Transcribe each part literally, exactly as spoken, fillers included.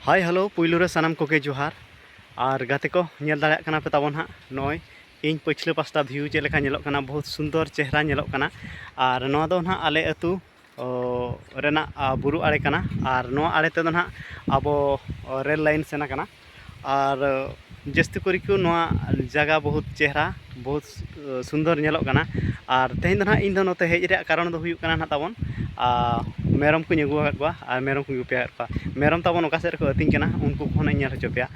Hi hello, ᱯᱩᱭᱞᱩ ᱨᱮ ᱥᱟᱱᱟᱢ ᱠᱚᱜᱮ ᱡᱚᱦᱟᱨ᱾ ᱟᱨ ᱜᱟᱛᱮ ᱠᱚ, ᱧᱮᱞ ᱫᱟᱲᱮᱭᱟᱜ ᱠᱟᱱᱟ ᱯᱮ ᱛᱟᱵᱚᱱ ᱦᱟᱸᱜ, ᱱᱚᱜᱼᱚᱭ ᱤᱧ ᱯᱟᱹᱪᱷᱞᱟᱹ ᱯᱟᱥᱴᱟ ᱵᱷᱤᱭᱩ ᱪᱮᱫ ᱞᱮᱠᱟ ᱧᱮᱞᱚᱜ ᱠᱟᱱᱟ, ᱵᱚᱦᱩᱛ ᱥᱩᱱᱫᱚᱨ ᱪᱮᱦᱨᱟ ᱧᱮᱞᱚᱜ ᱠᱟᱱᱟ᱾ ᱟᱨ ᱱᱚᱣᱟ ᱫᱚ ᱱᱟᱦᱟᱜ ᱟᱞᱮ ᱟᱹᱛᱩ ᱚ, ᱨᱮᱱᱟᱜ ᱟ, ᱵᱩᱨᱩ ᱟᱲᱮ ᱠᱟᱱᱟ᱾ ᱟᱨ ᱱᱚᱣᱟ ᱟᱲᱮ ᱛᱮᱫᱚ ᱱᱟᱦᱟᱜ ᱟᱵᱚ ᱚ, ᱨᱮᱞ ᱞᱟᱭᱤᱱ ᱥᱮᱱ ᱟᱠᱟᱱᱟ᱾ ᱟᱨ ᱚ, ᱡᱟᱹᱥᱛᱤ ᱠᱚᱨᱮ ᱠᱚ ᱱᱚᱣᱟ ᱡᱟᱭᱜᱟ ᱵᱚᱦᱩᱛ ᱪᱮᱦᱨᱟ, ᱵᱚᱦᱩᱛ ᱚ, ᱥᱩᱱᱫᱚᱨ ᱧᱮᱞᱚᱜ ᱠᱟᱱᱟ᱾ ᱟᱨ ᱛᱮᱦᱮᱧ ᱫᱚ ᱱᱟᱦᱟᱜ ᱤᱧ ᱫᱚ ᱱᱚᱛᱮ ᱦᱮᱡ ᱨᱮᱭᱟᱜ ᱠᱟᱨᱚᱱ ᱫᱚ ᱦᱩᱭᱩᱜ ᱠᱟᱱᱟ ᱱᱟᱦᱟᱜ ᱛᱟᱵᱚᱱ ᱟ, ᱢᱮᱨᱚᱢ ᱠᱚᱧ ᱟᱹᱜᱩ ᱟᱠᱟᱫ ᱠᱚᱣᱟ ᱟᱨ ᱢᱮᱨᱚᱢ ᱠᱚᱧ ᱜᱩᱯᱤ ᱟᱠᱟᱫ ᱠᱚᱣᱟ᱾ ᱢᱮᱨᱚᱢ ᱛᱟᱵᱚᱱ ᱚᱠᱟ ᱥᱮᱫ ᱨᱮᱠᱚ ᱟᱹᱛᱤᱧ ᱠᱟᱱᱟ, ᱩᱱᱠᱩ ᱠᱚᱦᱚᱸ ᱤᱧ ᱧᱮᱞ ᱦᱚᱪᱚ ᱯᱮᱭᱟ᱾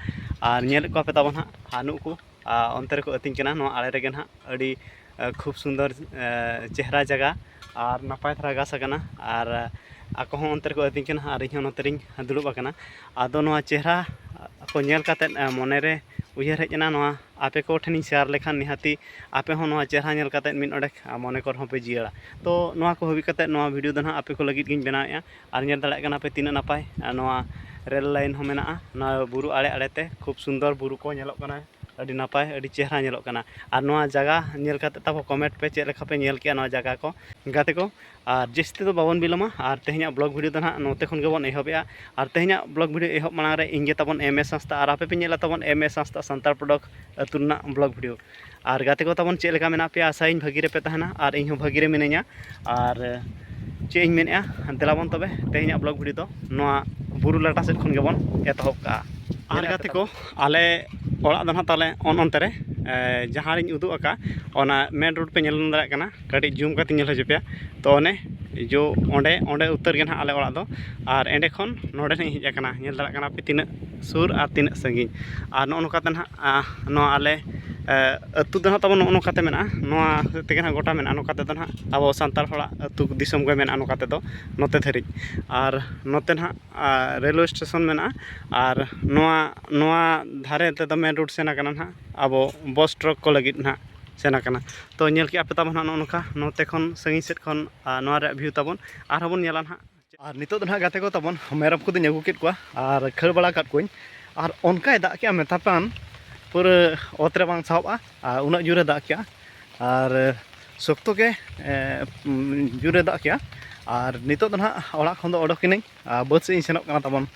ᱟᱨ ᱧᱮᱞᱮᱫ ᱠᱚᱣᱟ ᱯᱮ ᱛᱟᱵᱚᱱ ᱦᱟᱸᱜ, ᱟᱨ ᱱᱩᱠᱩ ᱟ, ᱚᱱᱛᱮ ᱨᱮᱠᱚ ᱟᱹᱛᱤᱧ ᱠᱟᱱᱟ, ᱱᱚᱣᱟ ᱟᱲᱮ ᱨᱮᱜᱮ ᱱᱟᱦᱟᱜ ᱟᱹᱰᱤ ᱟ, ᱠᱷᱩᱵ ᱥᱩᱱᱫᱚᱨ ᱟ, ᱪᱮᱦᱨᱟ ᱡᱟᱭᱜᱟ ᱟᱨ ᱱᱟᱯᱟᱭ ᱫᱷᱟᱨᱟ ᱜᱷᱟᱥ ᱟᱠᱟᱱᱟ᱾ ᱟᱨ ᱟ, ᱟᱠᱚ ᱦᱚᱸ ᱚᱱᱛᱮ ᱨᱮᱠᱚ ᱟᱹᱛᱤᱧ ᱠᱟᱱᱟ ᱟᱨ ᱤᱧ ᱦᱚᱸ ᱱᱚᱛᱮ ᱨᱤᱧ ᱫᱩᱲᱩᱵ ᱟᱠᱟᱱᱟ᱾ ᱟᱫᱚ ᱱᱚᱣᱟ ᱪᱮᱦᱨᱟ ᱠᱚ ᱧᱮᱞ ᱠᱟᱛᱮᱫ ᱟ, ᱢᱚᱱᱮ ᱨᱮ ᱩᱭᱦᱟᱹᱨ ᱦᱮᱡ ᱮᱱᱟ, ᱱᱚᱣᱟ ᱟᱯᱮ ᱠᱚ ᱴᱷᱮᱱᱤᱧ ᱥᱮᱭᱟᱨ ᱞᱮᱠᱷᱟᱱ ᱱᱤᱦᱟᱹᱛᱤ ᱟᱯᱮ ᱦᱚᱸ ᱱᱚᱣᱟ ᱪᱮᱦᱨᱟ ᱧᱮᱞ ᱠᱟᱛᱮᱫ ᱢᱤᱫ ᱚᱰᱮᱠ ᱟ, ᱢᱚᱱᱮ ᱠᱚᱨᱮ ᱦᱚᱸ ᱯᱮ ᱡᱤᱭᱟᱹᱲᱟ᱾ ᱛᱚ ᱱᱚᱣᱟ ᱠᱚ ᱦᱟᱹᱵᱤᱡ ᱠᱟᱛᱮᱫ ᱱᱚᱣᱟ ᱵᱷᱤᱰᱤᱭᱳ ᱫᱚ ᱱᱟᱦᱟᱜ ᱟᱯᱮ ᱠᱚ ᱞᱟᱹᱜᱤᱫ ᱜᱤᱧ ᱵᱮᱱᱟᱣᱮᱫᱼᱟ᱾ ᱟᱨ ᱧᱮᱞ ᱫᱟᱲᱮᱭᱟᱜ ᱠᱟᱱᱟ ᱯᱮ ᱛᱤᱱᱟᱹᱜ ᱱᱟᱯᱟᱭ ᱟ, ᱱᱚᱣᱟ ᱨᱮᱞ ᱞᱟᱭᱤᱱ ᱦᱚᱸ ᱢᱮᱱᱟᱜᱼᱟ᱾ ᱱᱚᱣᱟ ᱵᱩᱨᱩ ᱟᱲᱮ ᱟᱲᱮ ᱛᱮ ᱠᱷᱩᱵ ᱥᱩᱱᱫᱚᱨ ᱵᱩᱨᱩ ᱠᱚ ᱧᱮᱞᱚᱜ ᱠᱟᱱᱟ᱾ ᱟᱹᱰᱤ ᱱᱟᱯᱟᱭ, ᱟᱹᱰᱤ ᱪᱮᱦᱨᱟ ᱧᱮᱞᱚᱜ ᱠᱟᱱᱟ᱾ ᱟᱨ ᱱᱚᱣᱟ ᱡᱟᱭᱜᱟ ᱧᱮᱞ ᱠᱟᱛᱮ ᱛᱟᱵᱚ ᱠᱚᱢᱮᱱᱴ ᱯᱮ, ᱪᱮᱫ ᱞᱮᱠᱟ ᱯᱮ ᱧᱮᱞ ᱠᱮᱜᱼᱟ ᱱᱚᱣᱟ ᱡᱟᱭᱜᱟ ᱠᱚ, ᱜᱟᱛᱮ ᱠᱚ᱾ ᱟᱨ ᱡᱟᱹᱥᱛᱤ ᱫᱚ ᱵᱟᱵᱚᱱ ᱵᱤᱞᱚᱢᱟ, ᱟᱨ ᱛᱮᱦᱮᱧᱟᱜ ᱵᱞᱚᱜ ᱵᱷᱤᱰᱤᱭᱳ ᱫᱚ ᱱᱟᱦᱟᱜ ᱱᱚᱛᱮ ᱠᱷᱚᱱ ᱜᱮᱵᱚᱱ ᱮᱦᱚᱵᱮᱜᱼᱟ᱾ ᱟᱨ ᱛᱮᱦᱮᱧᱟᱜ ᱵᱞᱚᱜ ᱵᱷᱤᱰᱤᱭᱳ ᱮᱦᱚᱵ ᱢᱟᱲᱟᱝ ᱨᱮ ᱤᱧ ᱜᱮ ᱛᱟᱵᱚᱱ ᱮᱢ ᱮ ᱥᱟᱸᱥᱛᱟ, ᱟᱨ ᱟᱯᱮ ᱯᱮ ᱧᱮᱞᱟ ᱛᱟᱵᱚᱱ ᱮᱢ ᱮ ᱥᱟᱸᱥᱛᱟ ᱥᱟᱱᱛᱟᱲ ᱯᱨᱚᱰᱚᱠᱴ ᱟᱹᱛᱩ ᱨᱮᱱᱟᱜ ᱵᱞᱚᱜ ᱵᱷᱤᱰᱤᱭᱳ᱾ ᱟᱨ ᱜᱟᱛᱮ ᱠᱚ ᱛᱟᱵᱚᱱ, ᱪᱮᱫ ᱞᱮᱠᱟ ᱢᱮᱱᱟᱜ ᱯᱮᱭᱟ? ᱟᱥᱟᱭᱟᱹᱧ ᱵᱷᱟᱹᱜᱤ ᱨᱮᱯᱮ ᱛᱟᱦᱮᱱᱟ, ᱟᱨ ᱤᱧ ᱦᱚᱸ ᱵᱷᱟᱹᱜᱤ ᱨᱮ ᱢᱤᱱᱟᱹᱧᱟ᱾ ᱟᱨ ᱪᱮᱫ ᱤᱧ ᱢᱮᱱᱮᱫᱼᱟ, ᱫᱮᱞᱟ ᱵᱚᱱ ᱛᱚᱵᱮ ᱛᱮᱦᱮᱧᱟᱜ ᱵᱞᱚᱜ ᱵᱷᱤᱰᱤᱭᱳ ᱫᱚ ᱱᱚᱣᱟ ᱵᱩᱨᱩ ᱞᱟᱴᱟ ᱥᱮᱫ ᱠᱷᱚᱱ ᱜᱮᱵᱚᱱ ᱮᱛᱚᱦᱚᱵ ᱠᱟᱜᱼᱟ᱾ ᱟᱨ ᱜᱟᱛᱮ ᱠᱚ, ᱟᱞᱮ ᱚᱲᱟᱜ ᱫᱚ ᱱᱟᱦᱟᱜ ᱛᱟᱞᱮ ᱚᱱ ᱚᱱᱛᱮ ᱨᱮ, ᱮ, ᱡᱟᱦᱟᱸ ᱨᱤᱧ ᱩᱫᱩᱜ ᱟᱠᱟᱫ, ᱚᱱᱟ ᱢᱮᱱ ᱨᱳᱰ ᱯᱮ ᱧᱮᱞ ᱫᱟᱲᱮᱭᱟᱜ ᱠᱟᱱᱟ᱾ ᱠᱟᱹᱴᱤᱡ ᱡᱩᱢ ᱠᱟᱛᱮ ᱧᱮᱞ ᱦᱚᱪᱚ ᱯᱮᱭᱟ᱾ ᱛᱚ ᱚᱱᱮ ᱡᱚ ᱚᱸᱰᱮ, ᱚᱸᱰᱮ ᱩᱛᱟᱹᱨ ᱜᱮ ᱱᱟᱦᱟᱜ ᱟᱞᱮ ᱚᱲᱟᱜ ᱫᱚ᱾ ᱟᱨ ᱮᱸᱰᱮ ᱠᱷᱚᱱ ᱱᱚᱰᱮ ᱞᱤᱧ ᱦᱮᱡ ᱟᱠᱟᱱᱟ᱾ ᱧᱮᱞ ᱫᱟᱲᱮᱭᱟᱜ ᱠᱟᱱᱟ ᱯᱮ ᱛᱤᱱᱟᱹᱜ ᱥᱩᱨ ᱟᱨ ᱛᱤᱱᱟᱹᱜ ᱥᱟᱺᱜᱤᱧ᱾ ᱟᱨ ᱱᱚᱜᱼᱚ ᱱᱚᱝᱠᱟ ᱛᱮ ᱱᱟᱦᱟᱜ, ᱟ, ᱱᱚᱣᱟ ᱟᱞᱮ, ᱮ, ᱟᱹᱛᱩ ᱫᱚ ᱱᱟᱦᱟᱜ ᱛᱟᱵᱚᱱ ᱱᱚᱜᱼᱚ ᱱᱚᱝᱠᱟ ᱛᱮ ᱢᱮᱱᱟᱜᱼᱟ᱾ ᱱᱚᱣᱟ ᱦᱚᱛᱮᱡ ᱛᱮᱜᱮ ᱱᱟᱦᱟᱜ ᱜᱚᱴᱟ ᱢᱮᱱᱟᱜᱼᱟ᱾ ᱱᱚᱝᱠᱟ ᱛᱮᱫᱚ ᱱᱟᱦᱟᱜ ᱟᱵᱚ ᱥᱟᱱᱛᱟᱲ ᱦᱚᱲᱟᱜ ᱟᱹᱛᱩ ᱫᱤᱥᱚᱢ ᱜᱮ ᱢᱮᱱᱟᱜᱼᱟ ᱱᱚᱝᱠᱟ ᱛᱮᱫᱚ, ᱱᱚᱛᱮ ᱫᱷᱟᱹᱨᱤᱡ᱾ ᱟᱨ ᱱᱚᱛᱮ ᱱᱟᱦᱟᱜ, ᱟ, ᱨᱮᱞᱣᱮ ᱥᱴᱮᱥᱚᱱ ᱢᱮᱱᱟᱜᱼᱟ᱾ ᱟᱨ ᱱᱚᱣᱟ, ᱱᱚᱣᱟ ᱫᱷᱟᱨᱮ ᱛᱮᱫᱚ ᱢᱮᱱ ᱨᱳᱰ ᱥᱮᱱ ᱟᱠᱟᱱᱟ ᱱᱟᱦᱟᱜ, ᱟᱵᱚ ᱵᱚᱥ ᱴᱨᱟᱠ ᱠᱚ ᱞᱟᱹᱜᱤᱫ ᱱᱟᱦᱟᱜ ᱥᱮᱱ ᱟᱠᱟᱱᱟ᱾ ᱛᱚ ᱧᱮᱞ ᱠᱮᱜᱼᱟ ᱯᱮ ᱛᱟᱵᱚᱱ ᱱᱟᱦᱟᱜ ᱱᱚᱜᱼᱚ ᱱᱚᱝᱠᱟ, ᱱᱚᱛᱮ ᱠᱷᱚᱱ ᱥᱟᱺᱜᱤᱧ ᱥᱮᱫ ᱠᱷᱚᱱ, ᱟ, ᱱᱚᱣᱟ ᱨᱮᱭᱟᱜ ᱵᱷᱤᱭᱩ ᱛᱟᱵᱚᱱ ᱟᱨᱦᱚᱸ ᱵᱚᱱ ᱧᱮᱞᱟ ᱱᱟᱦᱟᱜ᱾ ᱟᱨ ᱱᱤᱛᱚᱜ ᱫᱚ ᱱᱟᱦᱟᱜ ᱜᱟᱛᱮ ᱠᱚ ᱛᱟᱵᱚᱱ ᱢᱮᱨᱚᱢ ᱠᱚᱫᱚᱧ ᱟᱹᱜᱩ ᱠᱮᱫ ᱠᱚᱣᱟ ᱟᱨ ᱠᱷᱟᱹᱲ ᱵᱟᱲᱟ ᱠᱟᱫ ᱠᱚᱣᱟᱧ᱾ ᱟᱨ ᱚᱱᱠᱟᱭ ᱫᱟᱜ ᱠᱮᱜᱼᱟ, ᱢᱮᱛᱟ ᱯᱮᱭᱟᱱ ᱯᱩᱨᱟᱹ ᱚᱛ ᱨᱮ ᱵᱟᱝ ᱥᱟᱦᱚᱵᱼᱟ, ᱟᱨ ᱩᱱᱟᱹᱜ ᱡᱳᱨᱮ ᱫᱟᱜ ᱠᱮᱜᱼᱟ᱾ ᱟᱨ ᱥᱚᱠᱛᱚ ᱜᱮ, ᱮ, ᱡᱳᱨᱮ ᱫᱟᱜ ᱠᱮᱜᱼᱟ᱾ ᱟᱨ ᱱᱤᱛᱚᱜ ᱫᱚ ᱱᱟᱦᱟᱜ ᱚᱲᱟᱜ ᱠᱷᱚᱱ ᱫᱚ ᱚᱰᱚᱠ ᱮᱱᱟᱹᱧ᱾ ᱟᱨ ᱵᱟᱹᱫᱽ ᱥᱮᱫ ᱤᱧ ᱥᱮᱱᱚᱜ ᱠᱟᱱᱟ ᱛᱟᱵᱚᱱ᱾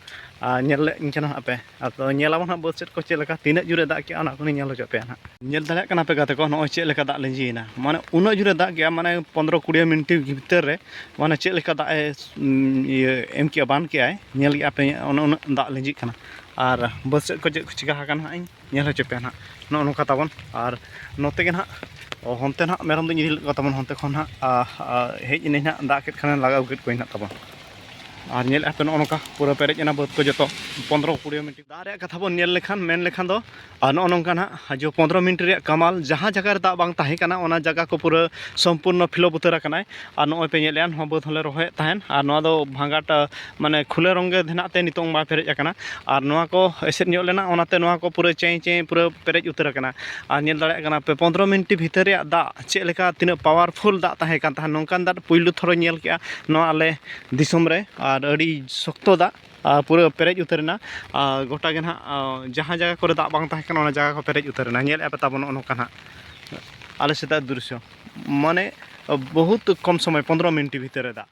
ᱟᱨ ᱧᱮᱞ ᱞᱮᱫ ᱤᱧ ᱠᱟᱱᱟ ᱦᱟᱸᱜ ᱯᱮ, ᱟᱫᱚ ᱧᱮᱞ ᱟᱵᱚᱱ ᱦᱟᱸᱜ ᱵᱟᱹᱫᱽ ᱥᱮᱫ ᱠᱚ ᱪᱮᱫ ᱞᱮᱠᱟ, ᱛᱤᱱᱟᱹᱜ ᱡᱳᱨᱮ ᱫᱟᱜ ᱠᱮᱜᱼᱟ, ᱚᱱᱟ ᱠᱚᱞᱤᱧ ᱧᱮᱞ ᱦᱚᱪᱚ ᱯᱮᱭᱟ ᱦᱟᱸᱜ᱾ ᱧᱮᱞ ᱫᱟᱲᱮᱭᱟᱜ ᱠᱟᱱᱟ ᱯᱮ ᱜᱟᱛᱮ ᱠᱚ, ᱱᱚᱜᱼᱚᱭ ᱪᱮᱫ ᱞᱮᱠᱟ ᱫᱟᱜ ᱞᱤᱸᱡᱤᱭᱮᱱᱟ, ᱢᱟᱱᱮ ᱩᱱᱟᱹᱜ ᱡᱳᱨᱮ ᱫᱟᱜ ᱠᱮᱜᱼᱟ, ᱢᱟᱱᱮ ᱯᱚᱱᱫᱽᱨᱚ ᱠᱩᱲᱤ ᱢᱤᱱᱤᱴ ᱵᱷᱤᱛᱟᱹᱨ ᱨᱮ, ᱢᱟᱱᱮ ᱪᱮᱫ ᱞᱮᱠᱟ ᱫᱟᱜ ᱮ, ᱩᱸ, ᱤᱭᱟᱹ ᱮᱢ ᱠᱮᱜᱼᱟ, ᱵᱟᱱ ᱠᱮᱜᱼᱟᱭ, ᱧᱮᱞ ᱠᱮᱜᱼᱟ ᱯᱮ, ᱚᱱᱮ ᱩᱱᱟᱹᱜ ᱫᱟᱜ ᱞᱤᱸᱡᱤᱜ ᱠᱟᱱᱟ᱾ ᱟᱨ ᱵᱟᱹᱫᱽ ᱥᱮᱫ ᱠᱚ ᱪᱮᱫ ᱠᱚ ᱪᱤᱠᱟ ᱟᱠᱟᱱᱟ ᱦᱟᱸᱜ, ᱤᱧ ᱧᱮᱞ ᱦᱚᱪᱚ ᱯᱮᱭᱟ ᱱᱟᱦᱟᱜ᱾ ᱱᱚᱜᱼᱚ ᱱᱚᱝᱠᱟ ᱛᱟᱵᱚᱱ᱾ ᱟᱨ ᱱᱚᱛᱮ ᱜᱮ ᱱᱟᱦᱟᱜ, ᱚ, ᱦᱚᱱᱛᱮ ᱱᱟᱦᱟᱜ ᱢᱮᱨᱚᱢ ᱫᱚᱧ ᱤᱫᱤ ᱞᱮᱫ ᱠᱚᱣᱟ ᱛᱟᱵᱚᱱ, ᱦᱚᱱᱛᱮ ᱠᱷᱚᱱ ᱱᱟᱦᱟᱜ, ᱟ, ᱟ, ᱦᱮᱡ ᱮᱱᱟᱹᱧ ᱱᱟᱦᱟᱜ, ᱫᱟᱜ ᱠᱮᱫ ᱠᱷᱟᱱᱮ ᱞᱟᱜᱟ ᱟᱹᱜᱩ ᱠᱮᱫ ᱠᱚᱣᱟᱧ ᱱᱟᱦᱟᱜ ᱛᱟᱵᱚᱱ᱾ ᱟᱨ ᱧᱮᱞᱮᱫᱼᱟ ᱯᱮ, ᱱᱚᱜᱼᱚ ᱱᱚᱝᱠᱟ ᱯᱩᱨᱟᱹ ᱯᱮᱨᱮᱡ ᱮᱱᱟ ᱵᱟᱹᱫᱽ ᱠᱚ ᱡᱚᱛᱚ, ᱯᱚᱱᱫᱽᱨᱚ ᱠᱩᱲᱤ ᱢᱤᱱᱤᱴ᱾ ᱫᱟᱜ ᱨᱮᱭᱟᱜ ᱠᱟᱛᱷᱟ ᱵᱚᱱ ᱧᱮᱞ ᱞᱮᱠᱷᱟᱱ, ᱢᱮᱱ ᱞᱮᱠᱷᱟᱱ ᱫᱚ, ᱟᱨ ᱱᱚᱜᱼᱚ ᱱᱚᱝᱠᱟ ᱱᱟᱦᱟᱜ ᱦᱤᱡᱩᱜ ᱯᱚᱱᱫᱽᱨᱚ ᱢᱤᱱᱤᱴ ᱨᱮᱭᱟᱜ ᱠᱟᱢᱟᱞ, ᱡᱟᱦᱟᱸ ᱡᱟᱭᱜᱟ ᱨᱮ ᱫᱟᱜ ᱵᱟᱝ ᱛᱟᱦᱮᱸ ᱠᱟᱱᱟ, ᱚᱱᱟ ᱡᱟᱭᱜᱟ ᱠᱚ ᱯᱩᱨᱟᱹ ᱥᱚᱢᱯᱩᱨᱱᱚ ᱯᱷᱤᱞᱚᱯ ᱩᱛᱟᱹᱨ ᱟᱠᱟᱱᱟᱭ᱾ ᱟᱨ ᱱᱚᱜᱼᱚᱭ ᱯᱮ ᱧᱮᱞᱮᱫᱼᱟ, ᱱᱚᱣᱟ ᱵᱟᱹᱫᱽ ᱦᱚᱸᱞᱮ ᱨᱚᱦᱚᱭᱮᱫ ᱛᱟᱦᱮᱱ, ᱟᱨ ᱱᱚᱣᱟ ᱫᱚ ᱵᱷᱟᱸᱜᱟᱴ, ᱟ, ᱢᱟᱱᱮ ᱠᱷᱩᱞᱟᱹ ᱨᱚᱝ ᱜᱮ ᱦᱮᱱᱟᱜ ᱛᱮ ᱱᱤᱛᱚᱝ ᱵᱟᱭ ᱯᱮᱨᱮᱡ ᱟᱠᱟᱱᱟ᱾ ᱟᱨ ᱱᱚᱣᱟ ᱠᱚ ᱮᱥᱮᱫ ᱧᱚᱜ ᱞᱮᱱᱟ, ᱚᱱᱟᱛᱮ ᱱᱚᱣᱟ ᱠᱚ ᱯᱩᱨᱟᱹ ᱪᱮᱸᱭ ᱪᱮᱸᱭ ᱯᱩᱨᱟᱹ ᱯᱮᱨᱮᱡ ᱩᱛᱟᱹᱨ ᱟᱠᱟᱱᱟ᱾ ᱟᱨ ᱧᱮᱞ ᱫᱟᱲᱮᱭᱟᱜ ᱠᱟᱱᱟ ᱯᱮ, ᱯᱚᱱᱫᱽᱨᱚ ᱢᱤᱱᱤᱴ ᱵᱷᱤᱛᱟᱹᱨ ᱨᱮᱭᱟᱜ ᱫᱟᱜ ᱪᱮᱫ ᱞᱮᱠᱟ, ᱛᱤᱱᱟᱹᱜ ᱯᱟᱣᱟᱨᱯᱷᱩᱞ ᱫᱟᱜ ᱛᱟᱦᱮᱸ ᱠᱟᱱ ᱛᱟᱦᱮᱸᱫ, ᱱᱚᱝᱠᱟᱱ ᱫᱟᱜ ᱯᱩᱭᱞᱩ ᱛᱷᱚᱨᱚᱧ ᱧᱮᱞ ᱠᱮᱜᱼᱟ ᱱᱚᱣᱟ ᱟᱞᱮ ᱫᱤᱥᱚᱢ ᱨᱮ, ᱟᱨ ᱟᱹᱰᱤ ᱥᱚᱠᱛᱚ ᱫᱟᱜ, ᱟᱨ ᱯᱩᱨᱟᱹ ᱯᱮᱨᱮᱡ ᱩᱛᱟᱹᱨ ᱮᱱᱟ᱾ ᱟᱨ ᱜᱚᱴᱟ ᱜᱮ ᱱᱟᱦᱟᱜ, ᱟᱨ ᱡᱟᱦᱟᱸ ᱡᱟᱭᱜᱟ ᱠᱚᱨᱮ ᱫᱟᱜ ᱵᱟᱝ ᱛᱟᱦᱮᱸ ᱠᱟᱱᱟ, ᱚᱱᱟ ᱡᱟᱭᱜᱟ ᱠᱚ ᱯᱮᱨᱮᱡ ᱩᱛᱟᱹᱨ ᱮᱱᱟ᱾ ᱧᱮᱞᱮᱫᱼᱟ ᱯᱮ ᱛᱟᱵᱚᱱ ᱱᱚᱜᱼᱚ ᱱᱚᱝᱠᱟ ᱱᱟᱦᱟᱜ ᱟᱞᱮ ᱥᱮᱫᱟᱜ ᱫᱨᱤᱥᱥᱚ, ᱢᱟᱱᱮ ᱵᱚᱦᱩᱛ ᱠᱚᱢ ᱥᱚᱢᱚᱭ, ᱯᱚᱱᱫᱽᱨᱚ ᱢᱤᱱᱤᱴ ᱵᱷᱤᱛᱟᱹᱨ ᱨᱮ ᱫᱟᱜ᱾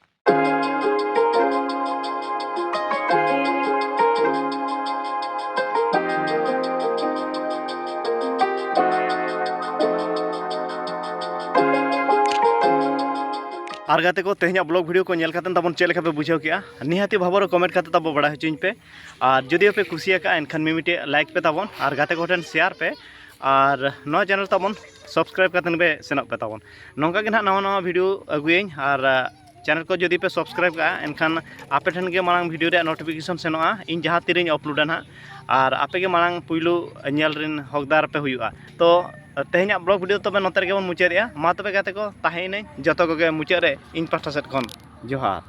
ᱟᱨ ᱜᱟᱛᱮ ᱠᱚ, ᱛᱮᱦᱮᱧᱟᱜ ᱵᱞᱚᱜ ᱵᱷᱤᱰᱤᱭᱳ ᱠᱚ ᱧᱮᱞ ᱠᱟᱛᱮ ᱛᱟᱵᱚᱱ ᱪᱮᱫ ᱞᱮᱠᱟ ᱯᱮ ᱵᱩᱡᱷᱟᱹᱣ ᱠᱮᱜᱼᱟ? ᱱᱤᱦᱟᱹᱛᱤ ᱵᱷᱟᱵᱚᱨ ᱠᱚᱢᱮᱱᱴ ᱠᱟᱛᱮ ᱛᱟᱵᱚ ᱵᱟᱲᱟᱭ ᱦᱚᱪᱚᱧ ᱯᱮ᱾ ᱟᱨ ᱡᱩᱫᱤ ᱯᱮ ᱠᱩᱥᱤᱭᱟᱠᱟᱜᱼᱟ, ᱮᱱᱠᱷᱟᱱ ᱢᱤᱢᱤᱫᱴᱮᱡ ᱞᱟᱭᱤᱠ ᱯᱮ ᱛᱟᱵᱚᱱ, ᱟᱨ ᱜᱟᱛᱮ ᱠᱚᱴᱷᱮᱱ ᱥᱮᱭᱟᱨ ᱯᱮ, ᱟᱨ ᱱᱚᱣᱟ ᱪᱮᱱᱮᱞ ᱛᱟᱵᱚᱱ ᱥᱟᱵᱥᱠᱨᱟᱭᱤᱵ ᱠᱟᱛᱮ ᱯᱮ ᱥᱮᱱᱚᱜ ᱯᱮ ᱛᱟᱵᱚᱱ᱾ ᱱᱚᱝᱠᱟ ᱜᱮ ᱱᱟᱦᱟᱜ ᱱᱟᱣᱟ ᱱᱟᱣᱟ ᱵᱷᱤᱰᱤᱭᱳ ᱟᱹᱜᱩᱭᱟᱹᱧ, ᱟᱨ ᱪᱮᱱᱮᱞ ᱠᱚ ᱡᱩᱫᱤ ᱯᱮ ᱥᱟᱵᱥᱠᱨᱟᱭᱤᱵ ᱠᱟᱜᱼᱟ, ᱮᱱᱠᱷᱟᱱ ᱟᱯᱮ ᱴᱷᱮᱱ ᱜᱮ ᱢᱟᱲᱟᱝ ᱵᱷᱤᱰᱤᱭᱳ ᱨᱮᱭᱟᱜ ᱱᱳᱴᱤᱯᱷᱤᱠᱮᱥᱚᱱ ᱥᱮᱱᱚᱜᱼᱟ, ᱤᱧ ᱡᱟᱦᱟᱸ ᱛᱤᱨᱮᱧ ᱟᱯᱞᱳᱰᱟ ᱱᱟᱦᱟᱜ, ᱟᱨ ᱟᱯᱮ ᱜᱮ ᱢᱟᱲᱟᱝ ᱯᱩᱭᱞᱩ ᱧᱮᱞ ᱨᱮᱱ ᱦᱚᱠᱫᱟᱨ ᱯᱮ ᱦᱩᱭᱩᱜᱼᱟ᱾ ᱛᱚ ᱛᱮᱦᱮᱧᱟᱜ ᱵᱞᱚᱜ ᱵᱷᱤᱰᱤᱭᱳ ᱛᱚᱵᱮ ᱱᱚᱛᱮ ᱨᱮᱜᱮ ᱵᱚᱱ ᱢᱩᱪᱟᱹᱫᱮᱜᱼᱟ᱾ ᱢᱟ ᱛᱚᱵᱮ ᱜᱟᱛᱮ ᱠᱚ, ᱛᱟᱦᱮᱸᱭᱮᱱᱟᱹᱧ ᱡᱚᱛᱚ ᱠᱚᱜᱮ ᱢᱩᱪᱟᱹᱫ ᱨᱮ ᱤᱧ ᱯᱟᱦᱴᱟ ᱥᱮᱫ ᱠᱷᱚᱱ ᱡᱚᱦᱟᱨ᱾